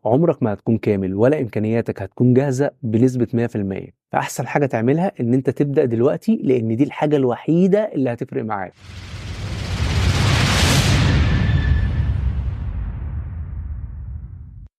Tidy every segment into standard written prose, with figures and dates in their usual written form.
عمرك ما هتكون كامل ولا إمكانياتك هتكون جاهزة بنسبة 100%. فأحسن حاجة تعملها إن أنت تبدأ دلوقتي، لأن دي الحاجة الوحيدة اللي هتفرق معاك.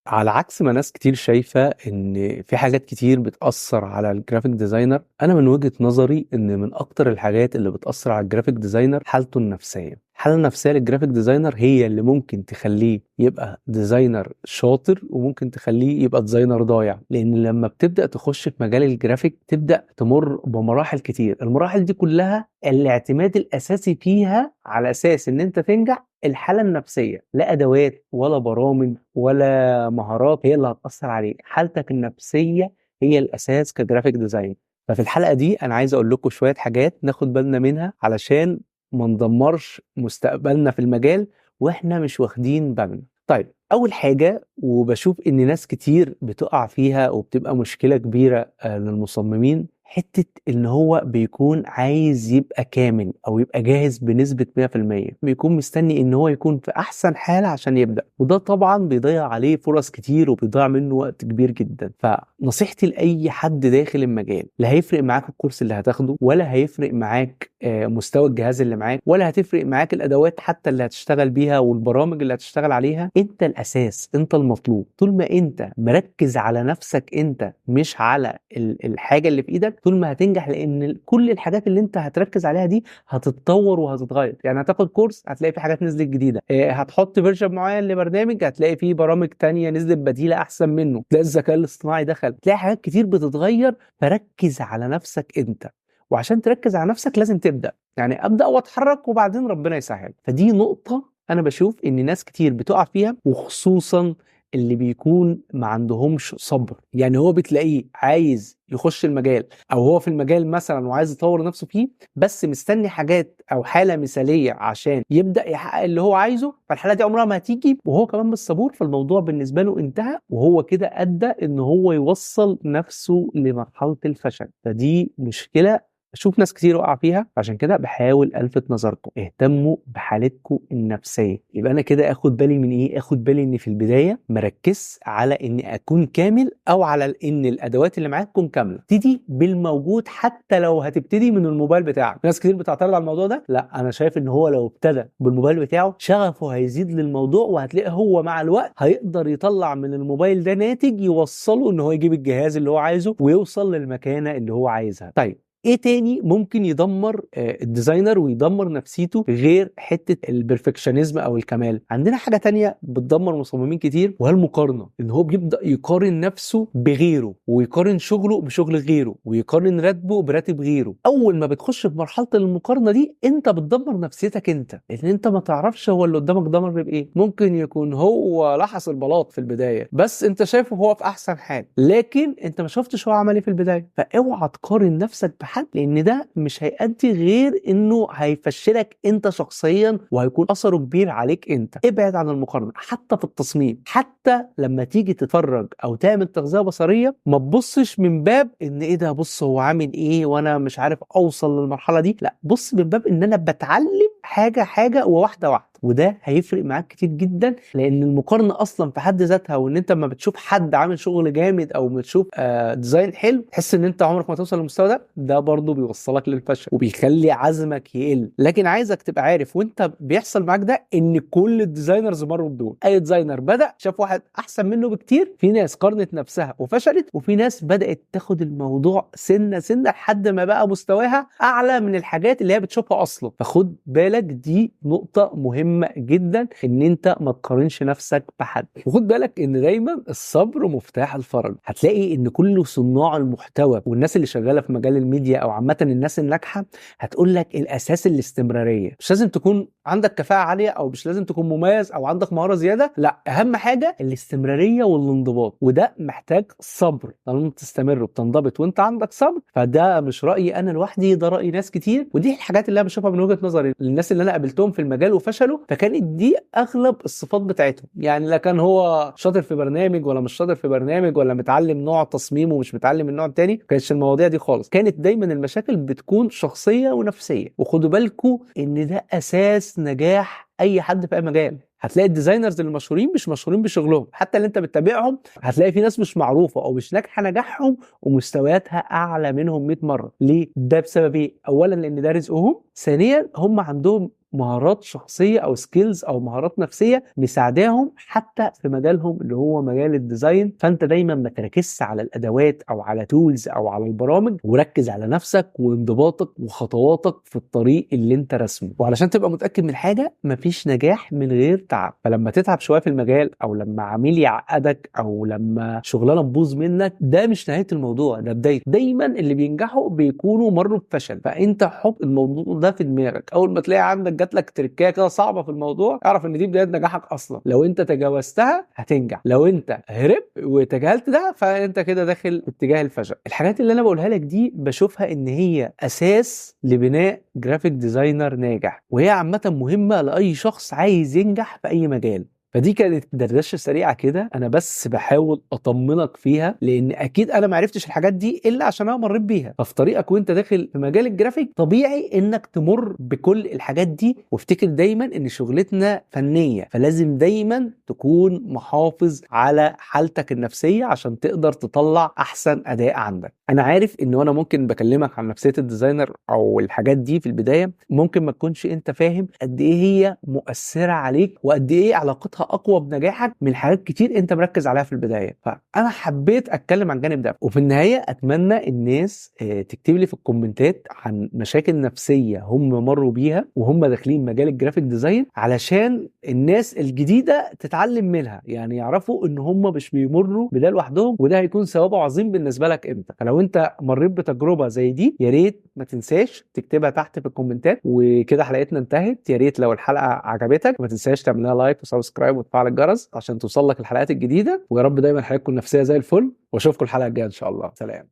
على عكس ما ناس كتير شايفة إن في حاجات كتير بتأثر على ال graphic designer، أنا من وجهة نظري إن من أكتر الحاجات اللي بتأثر على ال graphic designer حالته النفسية. الحالة النفسية لل graphic designer هي اللي ممكن تخليه يبقى designer شاطر وممكن تخليه يبقى designer ضايع، لأن لما بتبدأ تخش في مجال الجرافيك تبدأ تمر بمراحل كتير. المراحل دي كلها الاعتماد الأساسي فيها على أساس إن أنت تنجح الحالة النفسية، لا أدوات ولا برامج ولا مهارات هي اللي هتأثر عليك، حالتك النفسية هي الأساس ك graphic design. ففي الحلقة دي أنا عايز أقول لكم شوية حاجات ناخد بالنا منها علشان ما ندمرش مستقبلنا في المجال وإحنا مش واخدين بالنا. طيب، أول حاجة وبشوف إن ناس كتير بتقع فيها وبتبقى مشكلة كبيرة للمصممين، حتة إن هو بيكون عايز يبقى كامل أو يبقى جاهز بنسبة 100%، بيكون مستني إن هو يكون في أحسن حالة عشان يبدأ، وده طبعا بيضيع عليه فرص كتير وبيضيع منه وقت كبير جدا. فنصيحتي لأي حد داخل المجال، لا هيفرق معاك الكورس اللي هتاخده، ولا هيفرق معاك مستوى الجهاز اللي معاك، ولا هتفرق معاك الأدوات حتى اللي هتشتغل بيها والبرامج اللي هتشتغل عليها. أنت الأساس، أنت المطلوب. طول ما أنت مركز على نفسك أنت، مش على الحاجة اللي في إيدك، طول ما هتنجح، لان كل الحاجات اللي انت هتركز عليها دي هتتطور وهتتغير. يعني هتاخد كورس هتلاقي في حاجات نزلت جديدة، هتحط version معين لبرنامج هتلاقي فيه برامج تانية نزلت بديله احسن منه، تلاقي الذكاء الاصطناعي دخل، تلاقي حاجات كتير بتتغير. فركز على نفسك انت، وعشان تركز على نفسك لازم تبدا، يعني ابدا واتحرك وبعدين ربنا يسهل. فدي نقطة انا بشوف ان ناس كتير بتقع فيها، وخصوصا اللي بيكون ما عندهمش صبر. يعني هو بتلاقيه عايز يخش المجال او هو في المجال مثلا وعايز يطور نفسه فيه، بس مستني حاجات او حالة مثالية عشان يبدأ يحقق اللي هو عايزه، فالحالة دي عمرها ما هتيجي، وهو كمان مش صبور، فالموضوع بالنسبة له انتهى، وهو كده أدى ان هو يوصل نفسه لمرحلة الفشل. فدي مشكلة بشوف ناس كتير وقع فيها، عشان كده بحاول ألفت نظركم، اهتموا بحالتكم النفسية. يبقى أنا كده أخد بالي من إيه؟ أخد بالي إن في البداية مركز على إن أكون كامل، أو على إن الأدوات اللي معاك تكون كاملة. ابتدي بالموجود حتى لو هتبتدي من الموبايل بتاعك. ناس كتير بتعترض على الموضوع ده، لا أنا شايف إن هو لو ابتدى بالموبايل بتاعه شغفه هيزيد للموضوع، وهتلاقي هو مع الوقت هيقدر يطلع من الموبايل ده ناتج يوصله إن هو يجيب الجهاز اللي هو عايزه ويوصل للمكانة اللي هو عايزها. طيب ايه تاني ممكن يدمر ال designer ويدمر نفسيته غير حتة ال perfectionism او الكمال؟ عندنا حاجة تانية بتدمر مصممين كتير، وهي المقارنة. ان هو بيبدأ يقارن نفسه بغيره، ويقارن شغله بشغل غيره، ويقارن راتبه براتب غيره. اول ما بتخش في مرحلة المقارنة دي انت بتدمر نفسيتك انت، لان انت ما تعرفش هو اللي قدامك دمر بايه. ممكن يكون هو لحس البلاط في البداية بس انت شايفه هو في احسن حال، لكن انت ما شفتش هو عمل ايه في البداية. فاوعى تقارن نفسك بحد، لان ده مش هيأدي غير انه هيفشلك انت شخصيا، وهيكون اثره كبير عليك انت. ابعد عن المقارنة حتى في التصميم. حتى لما تيجي تتفرج او تعمل تغذية بصريه ما تبصش من باب ان ايه ده، بص هو عامل ايه وانا مش عارف اوصل للمرحلة دي، لا بص من باب ان انا بتعلم حاجة حاجة وواحدة واحدة، وده هيفرق معاك كتير جدا. لان المقارنة اصلا في حد ذاتها، وان انت لما بتشوف حد عامل شغل جامد او بتشوف design حلو تحس ان انت عمرك ما توصل للمستوى ده، ده برضه بيوصلك للفشل وبيخلي عزمك يقل. لكن عايزك تبقى عارف وانت بيحصل معاك ده ان كل ال designers مروا بدول. اي designer بدا شاف واحد احسن منه بكتير، في ناس قارنت نفسها وفشلت، وفي ناس بدات تاخد الموضوع سنة سنة لحد ما بقى مستواها اعلى من الحاجات اللي هي بتشوفها اصلا. فخد بالك، دي نقطة مهمة جدا، ان انت ما تقارنش نفسك بحد. وخد بالك ان دايما الصبر مفتاح الفرج. هتلاقي ان كل صناع المحتوى والناس اللي شغالة في مجال الميديا او عامة الناس الناجحة هتقول لك الاساس الاستمرارية. مش لازم تكون عندك كفاءة عالية، او مش لازم تكون مميز او عندك مهارة زيادة، لا اهم حاجة الاستمرارية والانضباط، وده محتاج صبر. طالما تستمر وبتنضبط وانت عندك صبر، فده مش رايي انا لوحدي، ده راي ناس كتير، ودي الحاجات اللي انا بشوفها من وجهه نظري الناس اللي انا قابلتهم في المجال وفشلوا، فكانت دي اغلب الصفات بتاعتهم. يعني لا كان هو شاطر في برنامج ولا مش شاطر في برنامج، ولا متعلم نوع تصميم ومش متعلم النوع التاني، ما كانتش المواضيع دي خالص. كانت دايما المشاكل بتكون شخصية ونفسية. وخدوا بالكم ان ده اساس نجاح اي حد في اي مجال. هتلاقي ال designers المشهورين مش مشهورين بشغلهم، حتى اللي انت بتتابعهم هتلاقي في ناس مش معروفة او مش ناجحة نجاحهم ومستوياتها اعلى منهم 100 مرة. ليه؟ ده بسبب ايه؟ اولا لان ده رزقهم، ثانيا هم عندهم مهارات شخصية او skills او مهارات نفسية مساعداهم حتى في مجالهم اللي هو مجال ال design. فانت دايما ما تركزش على الادوات او على tools او على البرامج، وركز على نفسك وانضباطك وخطواتك في الطريق اللي انت رسمه. وعلشان تبقى متاكد من حاجة، مفيش نجاح من غير تعب. فلما تتعب شوية في المجال، او لما عميل يعقدك، او لما شغلانة تبوظ منك، ده مش نهاية الموضوع، ده بداية. دايما اللي بينجحوا بيكونوا مروا بفشل، فانت حط الموضوع ده في دماغك. اول ما تلاقي عندك جات لك تركايه كده صعبة في الموضوع، اعرف ان دي بداية نجاحك اصلا. لو انت تجاوزتها هتنجح، لو انت هربت وتجاهلت ده فانت كده داخل في اتجاه الفشل. الحاجات اللي انا بقولها لك دي بشوفها ان هي اساس لبناء graphic designer ناجح، وهي عامة مهمة لاي شخص عايز ينجح في اي مجال. فدي كانت دردشة سريعة كده، انا بس بحاول اطمنك فيها، لان اكيد انا ما عرفتش الحاجات دي الا عشان انا مريت بيها. ففي طريقك وانت داخل في مجال الجرافيك طبيعي انك تمر بكل الحاجات دي، وافتكر دايما ان شغلتنا فنية، فلازم دايما تكون محافظ على حالتك النفسية عشان تقدر تطلع احسن اداء عندك. انا عارف ان انا ممكن بكلمك عن نفسية ال designer او الحاجات دي في البداية، ممكن ما تكونش انت فاهم قد ايه هي مؤثرة عليك وقد ايه علاقتها اقوى بنجاحك من حاجات كتير انت مركز عليها في البداية. فانا حبيت اتكلم عن الجانب ده. وفي النهاية اتمنى الناس تكتب لي في الكومنتات عن مشاكل نفسية هم مروا بيها وهم داخلين مجال ال graphic design، علشان الناس الجديدة تتعلم منها، يعني يعرفوا ان هم مش بيمروا بده لوحدهم، وده هيكون ثوابه عظيم بالنسبة لك انت. فلو انت مريت بتجربه زي دي يا ريت ما تنساش تكتبها تحت في الكومنتات. وكده حلقتنا انتهت. يا ريت لو الحلقة عجبتك ما تنساش تعملها like و subscribe وتفعل الجرس عشان توصل لك الحلقات الجديدة. ويا رب دايما حياتكم النفسية زي الفل، واشوفكم الحلقة الجاية ان شاء الله. سلام.